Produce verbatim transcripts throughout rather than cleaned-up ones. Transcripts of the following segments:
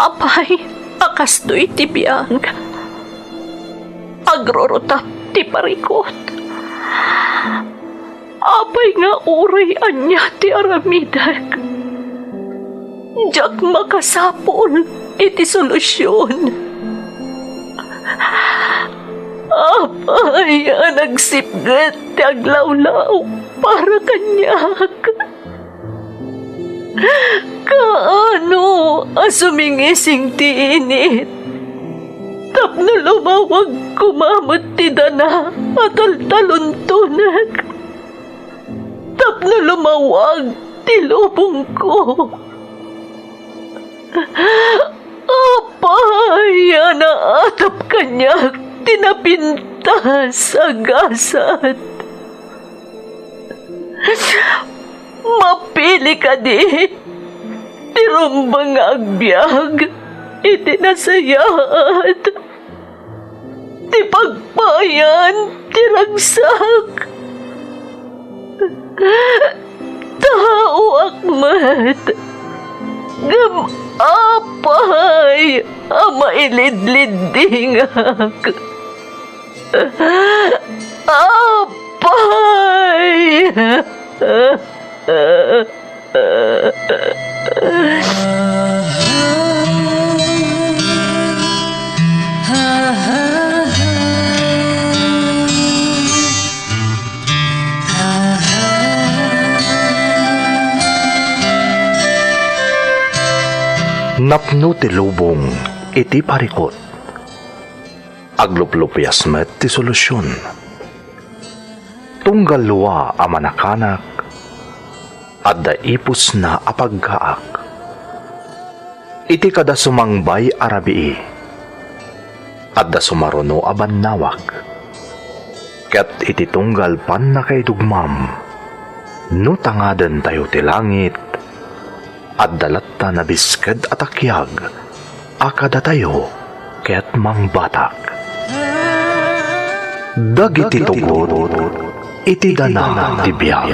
Apay a kastoy ti biag? Agrurutap ti parikut. Apay nga uray ania ti aramidek, diak makasapul iti solusion. Apay a nagsipget ti aglawlaw para kaniak? Kaano a sumingising ti init tapno lumawag koma met ti dana a taltaluntonek? Tapno lumawag ti lubongko. Apay a naatap kaniak ti napintas a gasat? Mapili kadi ti rumbeng nga agbiag iti nasayaat ti pagpayan ti ragsak. Taoak met, ngem apay a mailidliddingak? Apay! Napno ti lubong iti parikut. Agluplupias met ti solusion. Tunggal lua a manakanak, adda ipusna a paggaak. Iti kada sumangbay a rabii, adda sumaruno a bannawag. Ket iti tunggal pannakaidugmam, no tangadentayo ti langit, adda latta nabisked a takiag a kadatayo ket mangbatak. Dagiti tugot iti dana ti biag.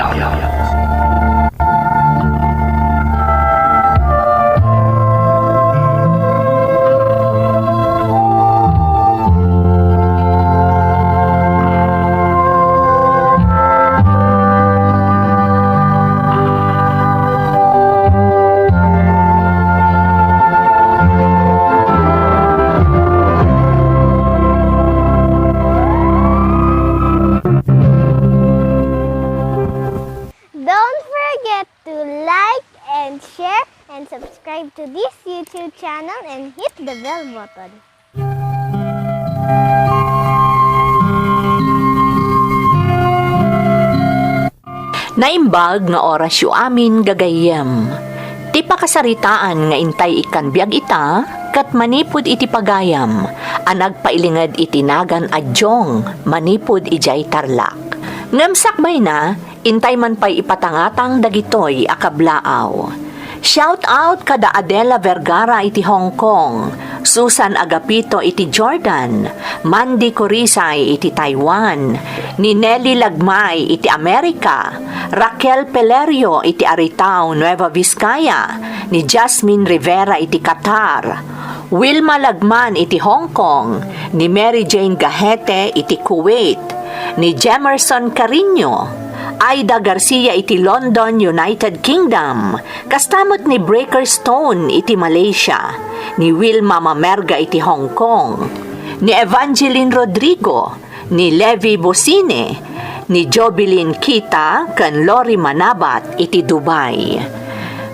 Don't forget to like and share and subscribe to this YouTube channel and hit the bell button. Naimbag nga orasyo amin, gagayyem. Ti pakasaritaan nga intay ikkan biag ita, ket manipud iti pagayam a nagpailinged iti nagan a Jong manipud idiay Tarlac. Ngem sakbayna, intay man pay ipatangatang dagitoy a kablaaw. Shout out kada Adela Vergara iti Hong Kong, Susan Agapito iti Jordan, Mandy Corisay iti Taiwan, ni Nelly Lagmay iti Amerika, Raquel Pelerio iti Aritao, Nueva Vizcaya, ni Jasmine Rivera iti Qatar, Wilma Lagman iti Hong Kong, ni Mary Jane Gahete iti Kuwait, ni Jemerson Carino, Aida Garcia iti London, United Kingdom, kasta met ni Breaker Stone iti Malaysia, ni Wilma Mamerga iti Hong Kong, ni Evangeline Rodrigo, ni Levi Bosine, ni Jobilin Kita ken Lori Manabat iti Dubai.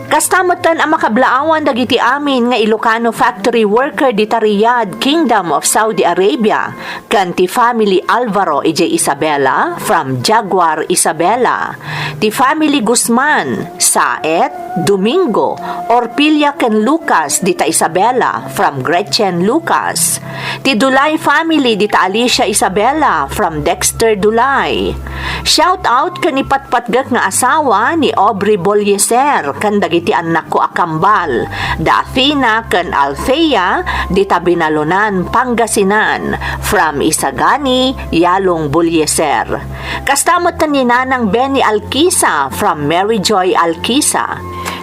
Kasta metten a makablaawan dagiti amin nga Ilocano factory worker dita Riyadh, Kingdom of Saudi Arabia, ken ti family Alvaro idiay Isabela from Jaguar, Isabela, ti family Guzman, Saet, Domingo, Orpilia ken Lucas dita Isabela from Gretchen Lucas, ti Dulay family dita Alicia Isabela from Dexter Dulay. Shout out ken ipatpatgek nga asawa ni Aubrey Bolieser ken dagiti annakko a kambal, da Athena ken Althea dita Binalonan, Pangasinan, from Isagani, Yalong Bolieser. Kasta met ni Nanang Benny Alkisa from Mary Joy Alkisa.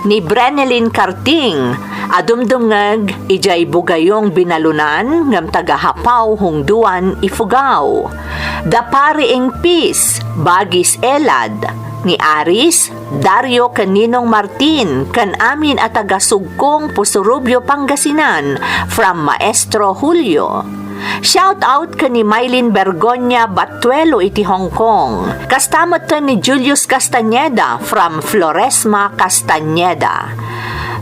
ni Brenelyn Karting a dumdumngeg idiay Bugayong Binalunan ngem taga Hapaw Hungduan, Ifugao. Da Pari Ingpis, Bagis Elad, ni Aris, Dario ken Ninong Martin, ken amin a taga Sugkong, Pusurubio, Pangasinan, from Maestro Julio. Shout out ken ni Mylene Bergonia Batuelo iti Hong Kong. Kasta met ken ni Julius Castañeda from Floresma, Castañeda.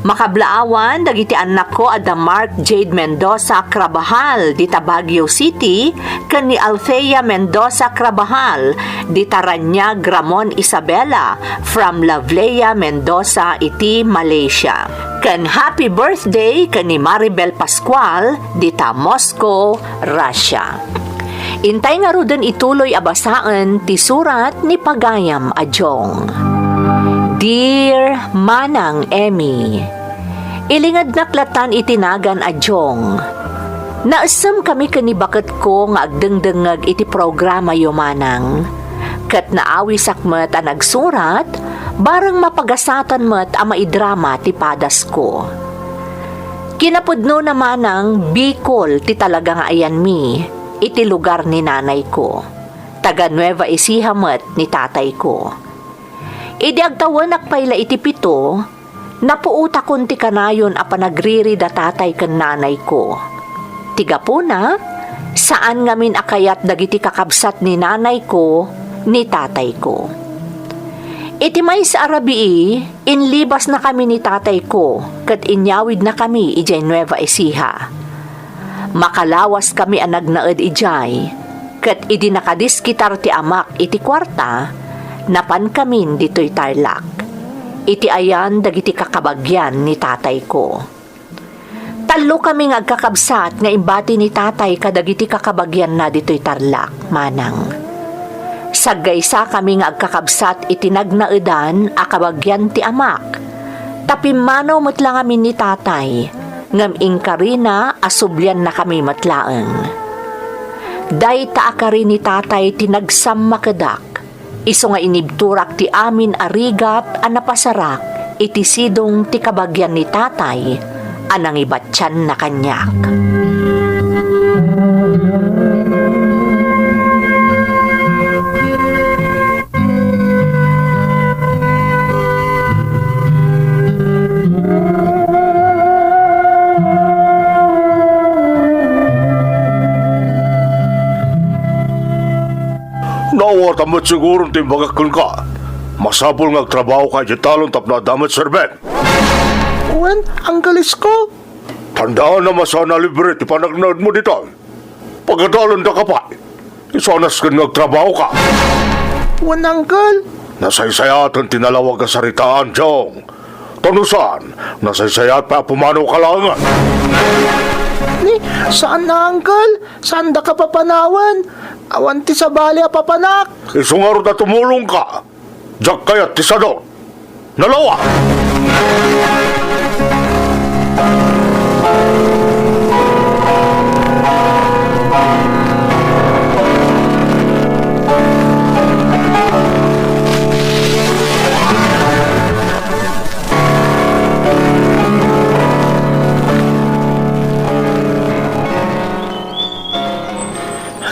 Makablaawan dagiti annakko a da Mark Jade Mendoza Crabajal dita Baguio City ken ni Althea Mendoza Crabajal dita Raniag, Ramon Isabela from Lovleya Mendoza iti Malaysia. Ken happy birthday ken ni Maribel Pascual dita Moscow, Russia. Intay ngaruden ituloy a basaen ti surat ni pagayam a Jong. Dear Manang Emmy, ilingednak latan iti nagan a Jong. Naessem kami ken ni baketko nga agdengdengngeg iti programayo, Manang. Ket naawisak met a nagsurat, bareng mapagasatan met a maidrama ti padasko. Kinapudnona, Manang, Bicol ti talaga nga ayanmi iti lugar ni nanayko. Taga Nueva Ecija met ni tatayko. Idi agtawenak pay la iti pito, napuotakon ti kanayon a panagriri da tatay ken nanayko. Ti gapuna, saan ngamin a kayat dagiti kakabsat ni nanayko ni tatayko. Iti maysa a rabii, inlibasnakami ni tatayko ket inyawidnakami idiay Nueva Ecija. Makalawaskami a nagnaed idiay, ket idi nakadiskitar ti amak iti kuarta, napankamin ditoy Tarlac, iti ayan dagiti kakabagian ni tatayko. Tallokami nga agkakabsat nga imbati ni tatay kadagiti kakabagianna ditoy Tarlac, Manang. Saggaysakami nga agkakabsat iti nagnaedan a kabagian ti amak, ta pimmanaw met la ngamin ni tatay, ngem inkarina a subliannakami met laeng. Dayta a kari ni tatay ti nagsammakedak, isu nga inibturak ti amin a rigat a napasarak iti sidong ti kabagian ni tatay a nangibatianna kaniak. Naawatan met siguro ti imbagak kenka. Masapul nga agtrabahoka idiay talon tapno adda met serbeng. Wen, Uncle Isko. Tandaanam a saan a libre ti panagnaedmo ditoy. Pagadalendaka pay. Isu a nasken nga agtrabahoka. Wen, Uncle. Nasaysayaten ti nalawag a saritaan, Jong. Ta no saan, nasaysayaat pay a pumanawka laengen. Ni, saan a, Uncle. Saandaka papanawen. Awan ti sabali a papanak. Isu ngarud a tumulongka. Diak kayat ti sadut. Nalawa!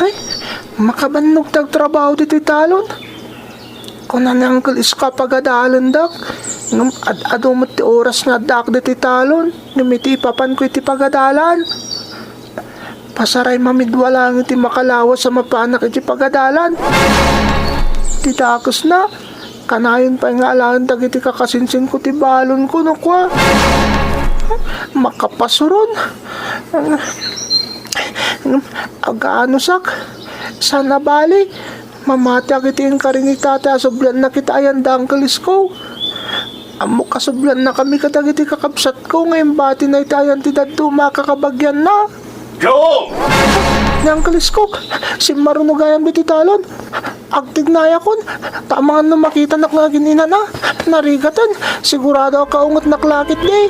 Ay, makabannog ti agtrabaho ditoy talon. Kuna ni Uncle Isko a pagadalendak, ngem ad-adu met ti oras nga addaak ditoy talon, ngem iti ipapanko iti pagadalan. Pasaray mamidua laeng iti makalawas a mapanak iti pagadalan. Ti dakesna, kanayon pay nga alaen dagiti kakasinsinko ti balonko no kua. Makapasuron. Ngem aganusak, saan a bali. Mamatiak iti inkari ni tatay a sublianna iti ayan da Uncle Isko. Ammok a subliannakami kadagiti kakabsatko nga imbatina iti ayan ti dadduma a kakabagianna. Joe! Ni Uncle Isko, simmaruno gayam ditoy talon. Agtignayakon, ta amangan no makitanak nga agin-inana. Narigaten, sigurado a kaungetnak la ketdi.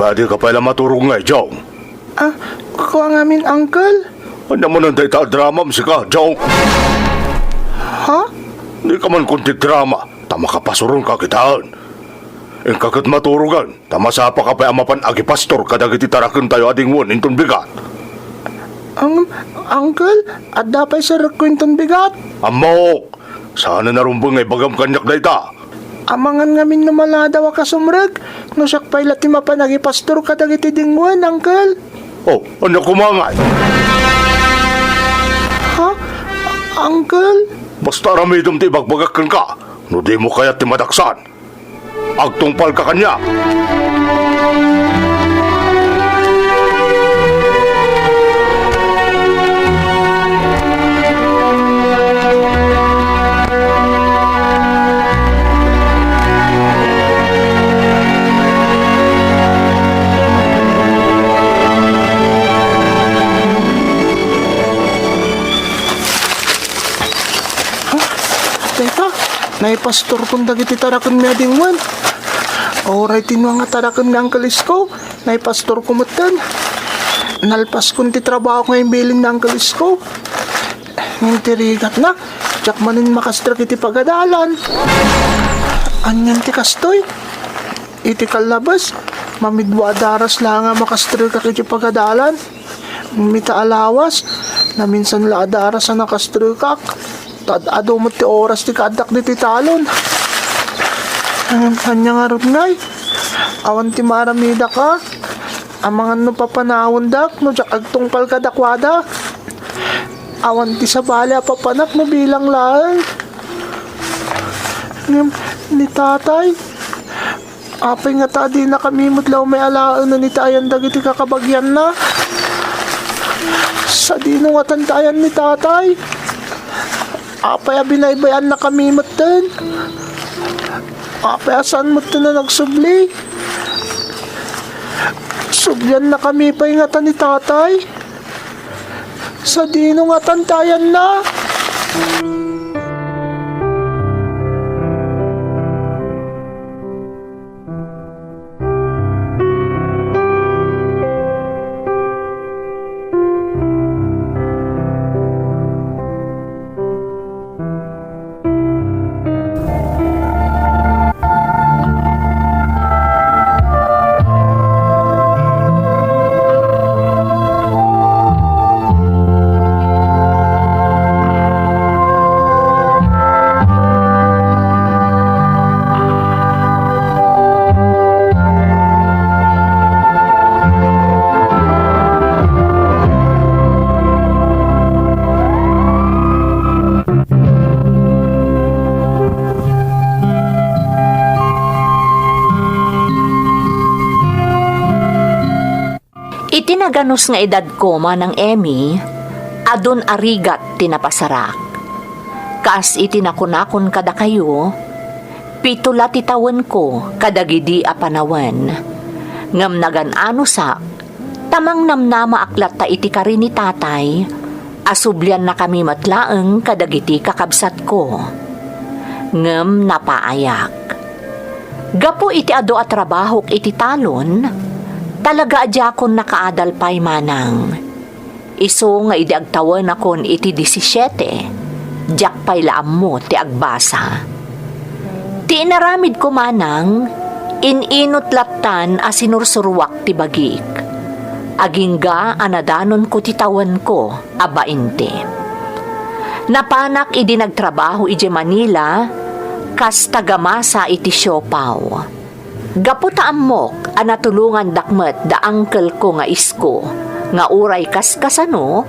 Adika pay la maturog ngay, Jong? Ah, kua ngamin, Uncle. Ania manen dayta a dramam sika, Jong? Ha? Dika man kunti drama, ta makapasuronka kitaen. Inka ket maturogen, ta masapaka pay a mapan agipastor kadagiti tarakentayo a dingwen inton bigat. Ang, Uncle, adda pay serrekko inton bigat? Ammok! Saan a narumbeng nga ibagam kaniak dayta. Amangan ngamin no maladaw a kasumrek, no siak pay la ti mapan agipastor kadagiti dingwen, Uncle. Oh, ania koma ngay? Ha? Uncle? Basta aramidem ti ibagbagak kenka, no dimo kayat ti madaksan. Agtungpalka kaniak. Teka, naipastorkon dagiti tarakenmi a dingwen. Uray ti nua nga tarakenmi, Uncle Isko, naipastorko metten. Nalpaskon ti trabaho nga imbilin ni Uncle Isko. Ngem ti rigatna, diak manen makastrek iti pagadalan. Anian ti kastoy? Iti kallabes, mamidwa a daras la nga makastrekak iti pagadalan. Ngem ita a lawas, naminsan la a daras a nakastrekak. Ta ad-adu met ti oras ti kaaddak ditoy talon. Ngem ania ngarud ngay? Awan ti maaramidaka. Amangan no papanawendak no diak agtungpal kadakuada. Awan ti sabali a papanak no bilang laeng. Ngem ni tatay, apay ngata a dinakami met la umay alaen iti ayan dagiti kakabagianna? Sadino ngatan ti ayan ni tatay? Apay a binaybay-annakami metten? Apay a saan metten a nagsubli? Subliannakami pay ngata ni tatay? Sadino ngatan ti ayanna? Iti naganus nga edadko, Manang Emmy, adun a rigat ti napasarak. Kas iti nakunakon kadakayo, pito la ti tawenko kadagidi a panawen. Ngem nagan-anusak, ta mangnamnamaak latta iti kari ni tatay, a subliannakami met laeng kadagiti kakabsatko. Ngem napaayak. Gapu iti adu a trabahok iti talon, talaga a diakon nakaadal pay manang. Isu nga idi agtawenakon iti disisiete, diak pay la ammo ti agbasa. Ti inaramidko manang, in-inut lattan a sinursuruak ti bagik. Agingga a nadanonko ti tawenko a bainte. Napanak idi nagtrabaho idiay Manila kas tagamasa iti siopaw. Gapu ta ammok a natulongandak met da uncle-ko nga isko nga uray kaskasano,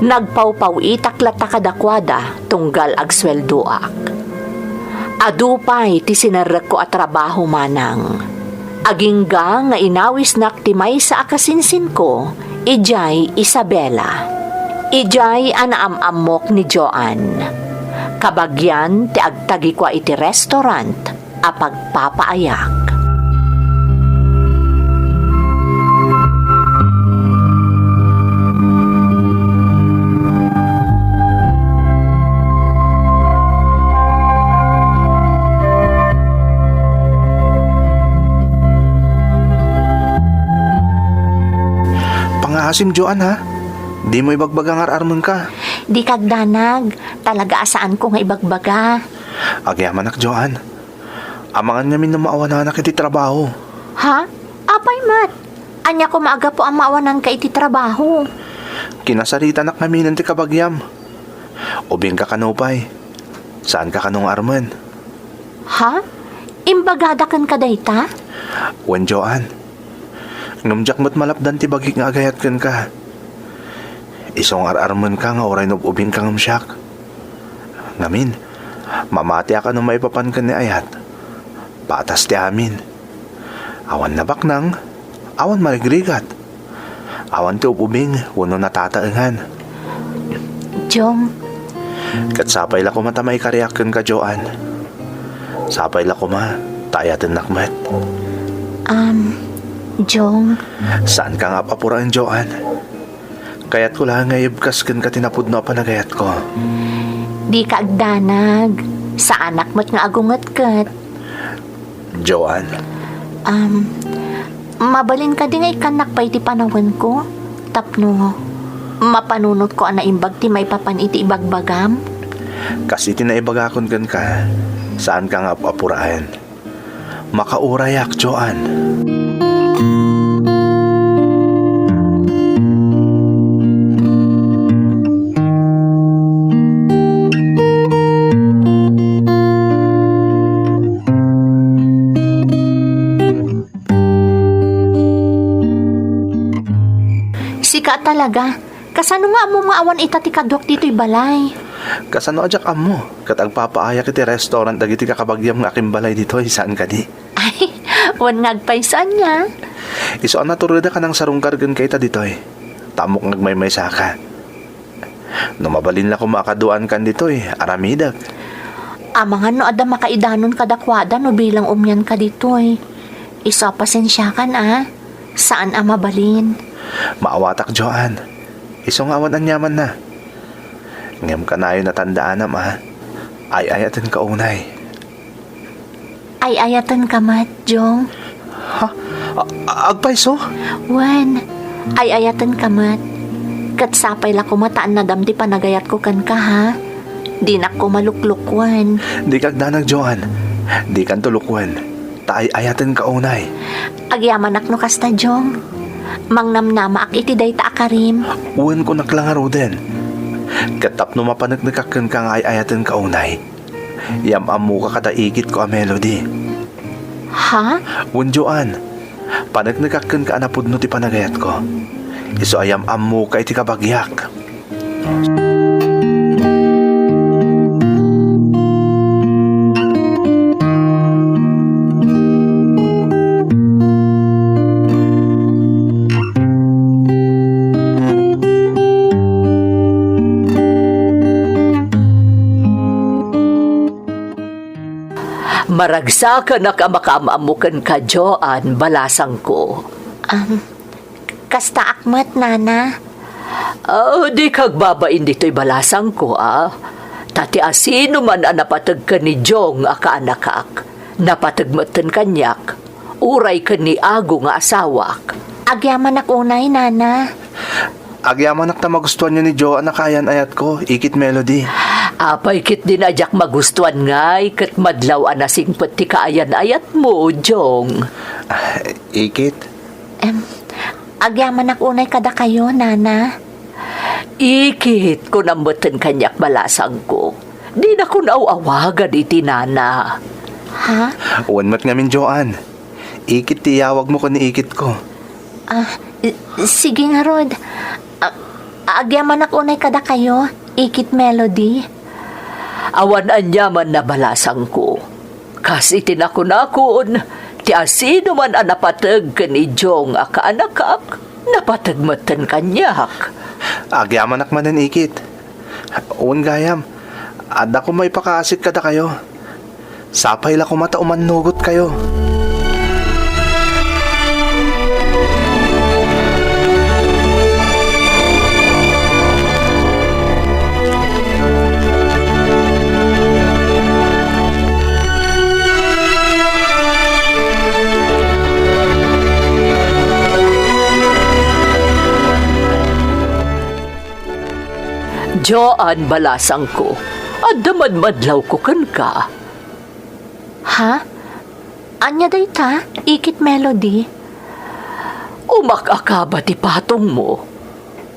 nagpawpaw-itak latta kadakuada tunggal agsueldoak. Adu pay ti sinerrekko a trabaho manang. Agingga nga inawisnak ti maysa a kasinsinko idiay Isabela. Idiay a naam-ammok ni Joan. Kabagian ti agtagikua iti restaurant a pagpapaayak. Asim, Joan, ha? Dimo ibagbaga nga ar-armenka. Dika agdanag. Talaga a saanko nga ibagbaga. Agyamanak, Joan. Amangan ngamin no maawananak iti trabaho. Ha? Apay met? Ania koma a gapu a maawananka iti trabaho? Kinasaritanak ngaminen ti kabagiam. Ubingka kano pay. Saanka kano nga armen. Ha? Imbagada kenka dayta? Wen, Joan. Ngem diak met malapdan ti bagik nga agayat kenka. Isu nga ar-armenka nga uray nub-ubingka ngem siak. Ngamin, mamatiak a no maipapan ken ni ayat. Patas ti amin. Awan nabaknang, awan marigrigat. Awan ti ub-ubing wenno natataengan. Jong. Ket sapay la koma ta maikariak kenka, Joan. Sapay la koma ta ayatennak met. Um, Jong. Saanka nga ap-apuraen, Joan. Kayatko laeng nga ibkas kenka ti napudno a panagayatko. Dika agdanag. Saanak met nga agungetket. Joan. Um, mabalin kadi nga ikkannak pay ti panawenko? Tapno mapanunotko a naimbag ti maipapan iti ibagbagam? Kas iti naibagakon kenka, saanka nga ap-apuraen. Makaurayak, Joan. Sika talaga. Kasano nga ammom nga awan ita ti kaduak ditoy balay? Kasano a diak ammo? Ket agpapaayak iti restaurant dagiti kakabagiam nga akimbalay ditoy, saan kadi? Ay, wen nga agpayso ania? Isu a naturedak a nangsarungkar kenka ita ditoy. Ta ammok nga agmaymaysaka. No mabalin la koma a kaduaankan ditoy, aramidek. Amangan no adda makaidanon kadakuada no bilang umianka ditoy. Isu a pasensiakan a, saan a mabalin. Maawatak, Joan. Isu nga awan aniamanna. Ngem kanayon a tandaanam a, ay-ayatenka unay. Ay-ayatenka met, Jong. Ha? A-, a-, agpayso? Wen, ay-ayatenka met. Ket sapay la koma ta annadam ti panagayatko kenka, ha? Dinak koma luklukuen. Dika agdanag, Joan. Dikanto lukuen. Ta ay-ayatenka unay. Agyamanak no kasta, Jong. Mangnamnamaak iti dayta a karim. Wen, kunak la ngaruden. Ket tapno mapaneknekak kenka nga ay-ayatenka unay. Yam-ammoka kada ikitko a Melody. Ha? Wen, Joan, paneknekak kenka a napudno ti panagayatko. Isu a yam-ammoka iti kabagiak. Maragsakanak a makaam-ammo kenka, Joan, balasangko. Am, kastaak met, Nana. Ah, dika agbabain ditoy balasangko, a. Ta ti asinoman a napateg ken ni Jong a kaanakak, napateg metten kaniak, uray ken ni Ago nga asawak. Agyamanak unay, Nana. Agyamanak ta magustuanyo ni Joan a kaayan-ayatko, ikit Melody. Apay ketdin a diak magustuan ngay ket madlaw a nasingpet ti kaayan-ayatmo, Jong. Ah, ikit. Em, agyamanak unay kadakayo, Nana. Ikit, kunam metten kaniak, balasangko. Dinakon aw-awagan iti nana. Ha? Wen met ngamin, Joan. Ikit ti iyawagmo ken ni ikitko. Ah, s-, sige ngarud. Ah, agyamanak unay kadakayo, ikit Melody. Awan aniamanna, balasangko. Kas iti nakunakon, ti asinoman a napateg ken ni Jong a kaanakak, napateg metten kaniak. Agyamanak manen, ikit. Wen gayam, adda koma ipakaasik kadakayo. Sapay la koma ta umannugotkayo. Joan, balasangko, adda madmadlawko kenka. Ha? Ania dayta, Ikit Melody? Umak-akaba ti patongmo.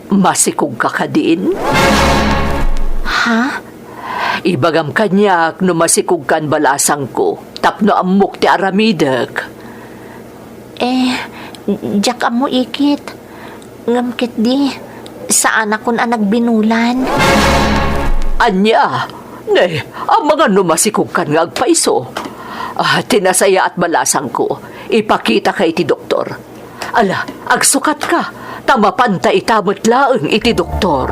Masikogka kadin? Ha? Ibagam kaniak no masikogkan, balasangko, tapno ammok ti aramidek. Eh, diak ammo, Ikit. Ngem ketdi, saanakon a nagbinulan. Ania? Ne, amangan no masikogkan nga agpayso. Ah, ti nasayaat, balasangko, ipakitaka iti doktor. Ala, agsukatka, ta mapanta ita met laeng iti doktor.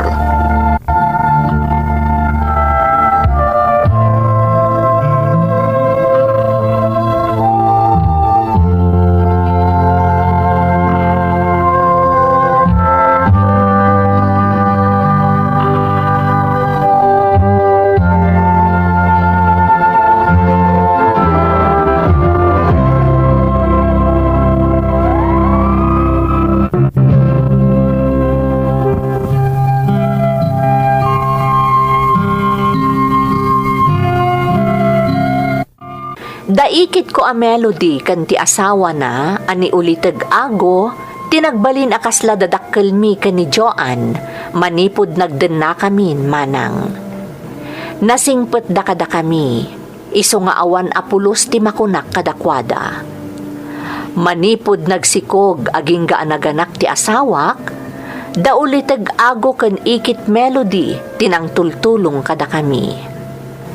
Da Ikitko a Melody ken ti asawana a ni Uliteg Ago ti nagbalin a kasla dadakkelmi ken ni Joan manipud nagdennakamin manang. Nasingpetda kadakami, isu nga awan a pulos ti makunak kadakuada. Manipud nagsikog agingga a naganak ti asawak, da Uliteg Ago ken Ikit Melody ti nangtultulong kadakami.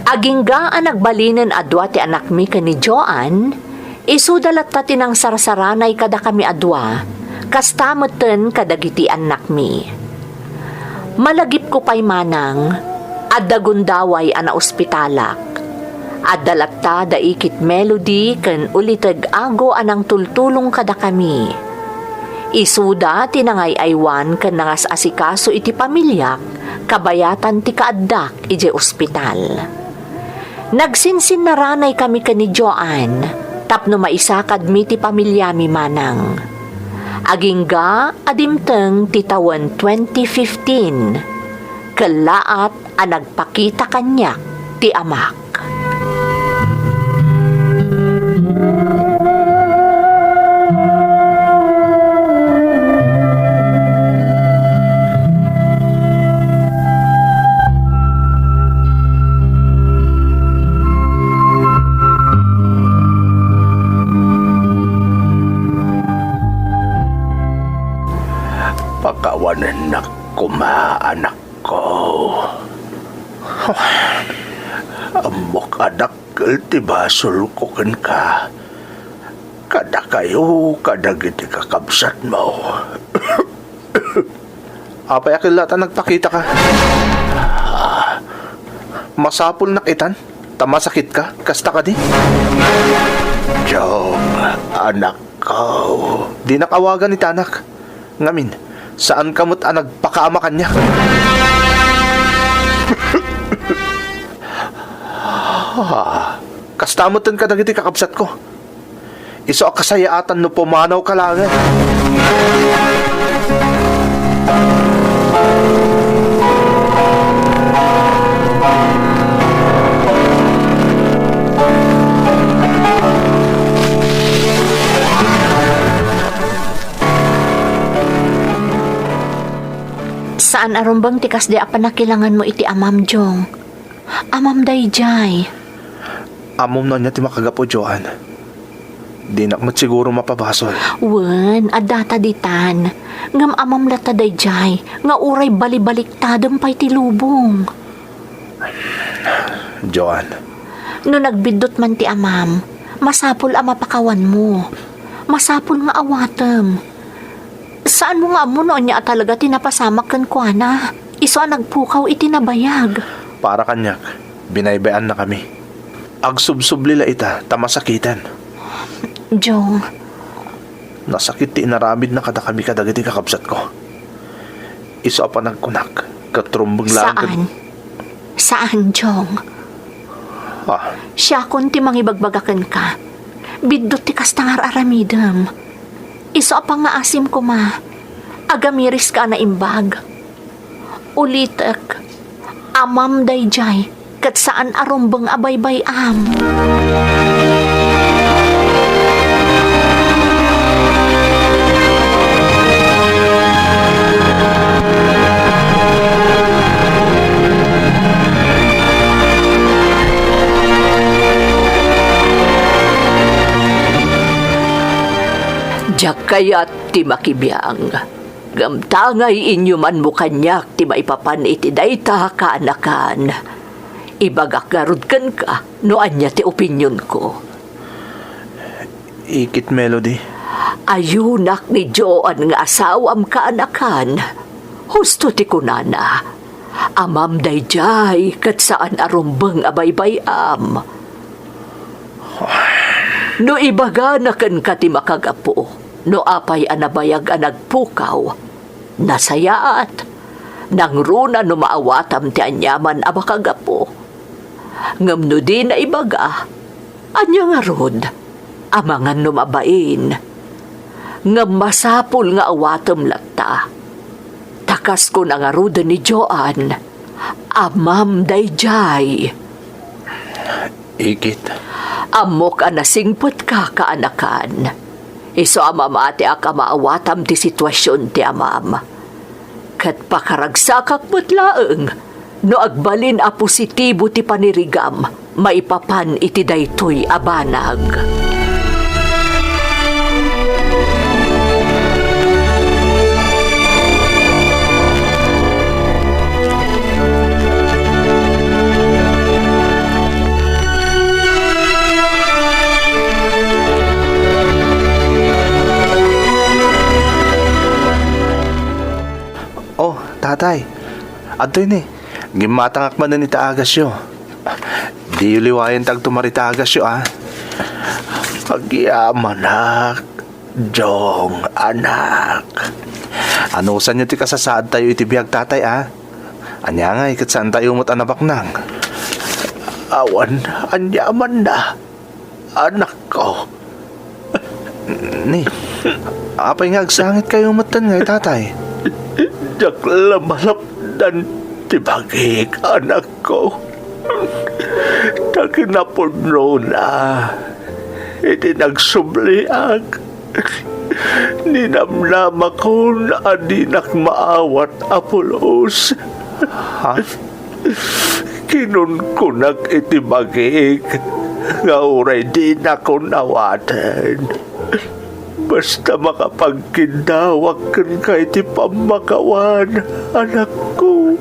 Agingga a nagbalinen a dua ti anakmi ken ni Joan, isuda latta ti nangsarsaranay kadakami a dua, kasta metten kadagiti annakmi. Malagipko pay manang, adda gundaway a naospitalak. Adda latta da Ikit Melody ken Uliteg Ago a nangtultulong kadakami. Isuda ti nangay-aywan ken nangas-asikaso iti pamiliak kabayatan ti kaaddak idiay ospital. Nagsinsinnaranay kami ken ni Joan tapno maisakadmi ti pamiliami manang. Agingga a dimteng ti tawen twenty fifteen, kellaat a nagpakita kaniak ti amak. Pakawanennak koma, anak. Ko. Ammok a dakkel ti basolko kenka, kadakayo kadagiti kakabsatmo. Apay a kellaat a nagpakitaka? Masapulnak itan ta masakitka, kasta kadi? Jong, anak. Aw, dinak awagan itanak. Ngamin, saanka met a nagpakaama kaniak. Ah, kasta metten kadagiti kakabsatko. Isu a kasayaatan no pumanawka laengen. Saan a rumbeng ti kasdi a panakilanganmo iti amam, Jong. Amam daydiay. Ammom no ania ti makagapu, Joan. Dinak met siguro mapabasol. Wen, addata ditan. Ngem amam latta daydiay, nga uray balibaliktadem pay ti lubong. Joan. No nagbiddut man ti amam, masapul a mapakawanmo. Masapul nga awatem. Saanmo nga ammo no ania a talaga ti napasamak kenkuana, isu a nagpukaw iti nabayag. Para kaniak, binaybay-annakami. Agsubsubli la ita ta masakiten. Jong. Nasakit ti inaramidna kadakami kadagiti kakabsatko. Isu a panagkunak, ket rumbeng laeng ket Saan? Saan, Jong? Ah. Siakon ti mangibagbaga kenka. Biddut ti kasta nga ar-aramidem. Isu a pangngaasim koma, agamiriska a naimbag. Ulitek, Amam daydiay, ket saan a rumbeng a baybay-am. Diak kayat ti makibiang. Ngem ta ngay inyumanmo kaniak ti maipapan iti dayta, kaanakan. Ibagak ngarud kenka no ania ti opinionko. Ikit, Melody. Ayunak ni Joan nga asawam, kaanakan. Husto ti kunana, "Amam daydiay ket saan a rumbeng a baybay-am." No ibagana kenka ti makagapu, no apay a nabayag a nagpukaw, nasayaat. Nangruna no maawatam ti aniaman a makagapu. Ngem no dina ibaga, ania ngarud? Amangan no mabain. Ngem masapul nga awatem latta. Ta kas kuna ngaruden ni Joan, "Amam daydiay." Ikit. Ammok a nasingpetka, kaanakan. Isu a mamatiak a maawatam ti situasion ti amam. Ket pakaragsakak met laeng no agbalin a positibo ti panirigam maipapan iti daytoy a banag. Oh, tatay. Adtoy ni. Gimmatangak manen iti agasyo. Diyo liwayen ti agtumar iti agasyo, a. Agyamanak, Jong, anak. Anusanyo ti kasasaadtayo iti biag, tatay, a? Ania ngay ket saantayo met a nabaknang? Awan aniamanna, anakko. Ni, apay nga agsangitkayo metten ngay, tatay? Diak la malapdan ti bagik, anakko. Ta kinapudnona, iti nagsubliak, ninamnamakon a dinak maawat a pulos. Ha? Kinunkunak iti bagik nga uray dinakon awaten, basta makapagkiddawak kenka iti pammakawan, anakko.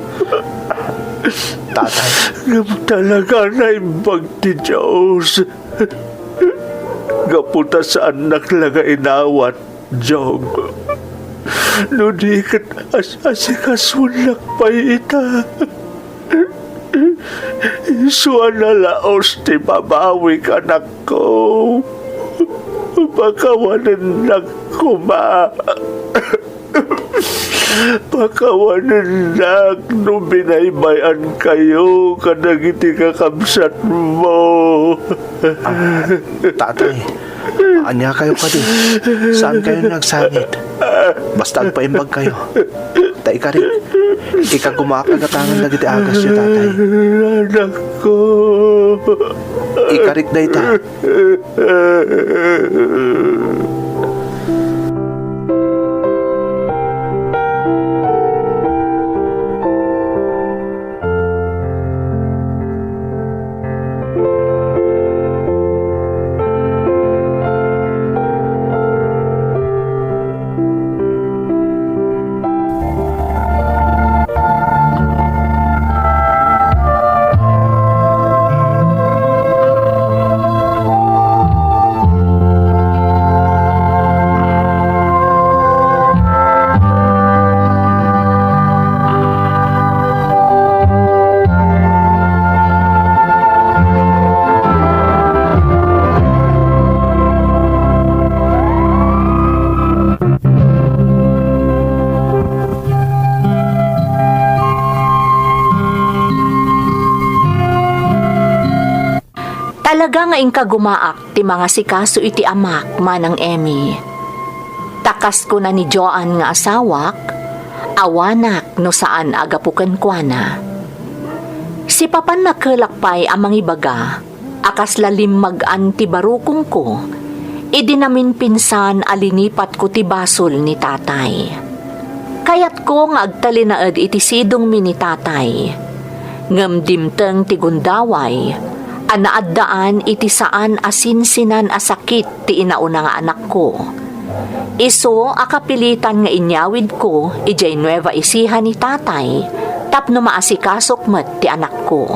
Tatay. Ngem talaga naimbag ti Dios. Gapu ta saannak la nga inawat, Jong. No di ket as-, asikasuennak pay ita. Isu a nalaos ti babawik, anakko. Pakawanennak koma. Pakawanennak no binaybay-ankayo kadagiti kakabsatmo. Ah, tatay, ania kayo kadi? Saan kayo nagsangit? Basta agpaimbag kayo. Ta ikarik, ikagumaak a gatangen dagiti agasyo, tatay. Anakko. Ikarik dayta. Talaga nga inkagumaak ti mangasikaso iti amak, Manang Emmy. Ta kas kuna ni Joan nga asawak, awanak no saan a gapu kenkuana. Ti papannakelak pay a mangibaga a kasla limmag-an ti barukongko idi naminpinsan a linipatko ti basol ni tatay. Kayatko nga agtalinaed iti sidongmi ni tatay, ngem dimteng ti gundaway a naaddaan iti saan a sinsinan a sakit ti inauna nga anakko. Isu a kapilitan nga inyawidko idiay Nueva Ecija ni tatay tapno maasikasok met ti anakko.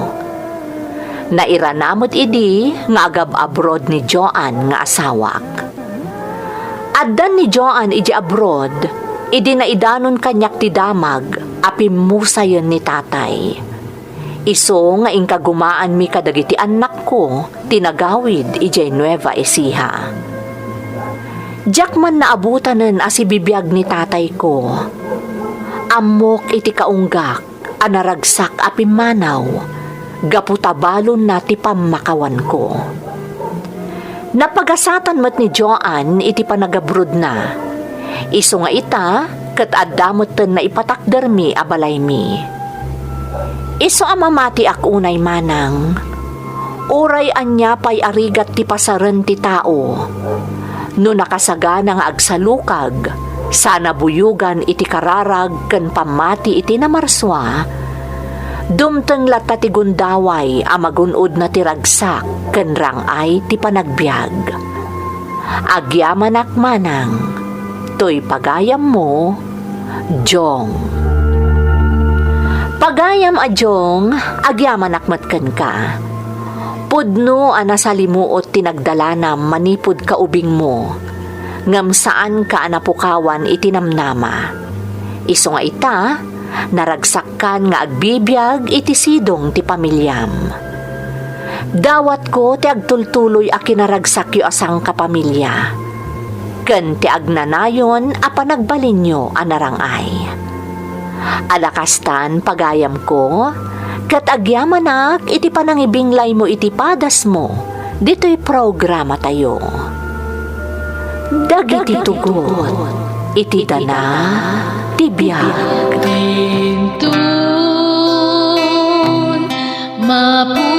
Nairana met idi nga agab-abroad ni Joan nga asawak. Addan ni Joan idiay abroad idi naidanon kaniak ti damag a pimmusayen ni tatay. Isu nga inkagumaanmi kadagiti annakko ti nagawid idiay Nueva Ecija. Diak man naabutanen a sibibiag ni tatayko. Ammok iti kaunggak a naragsak a pimmanaw gapu ta balonna ti pammakawanko. Napagasatan met ni Joan iti panagabrodna. Isu nga ita, ket adda metten naipatakdermi a balaymi. Isu a mamatiak unay manang, uray ania pay a rigat ti pasaren ti tao, no nakasagana nga agsalukag, sana buyogan iti kararag ken pammati iti namarsua, dumteng latta ti gundaway a magun-odna ti ragsak ken rang-ay ti panagbiag. Agyamanak manang, toy pagayammo, Jong. Pagayam a Jong, agyamanak met kenka. Pudno a nasalimuot ti nagdalanam manipud kaubingmo, ngem saanka a napukawan iti namnama. Isu nga ita, naragsakkan nga agbibiag iti sidong ti pamiliam. Dawatko ti agtultuloy a kinaragsakyo a sangkapamilya, ken ti agnanayon a panagbalinyo a narang-ay. Ala kastan, pagayamko, ket agyamanak iti panangibinglaymo iti padasmo ditoy programatayo. Dagiti tugot iti dana ti biag. Inton mapu-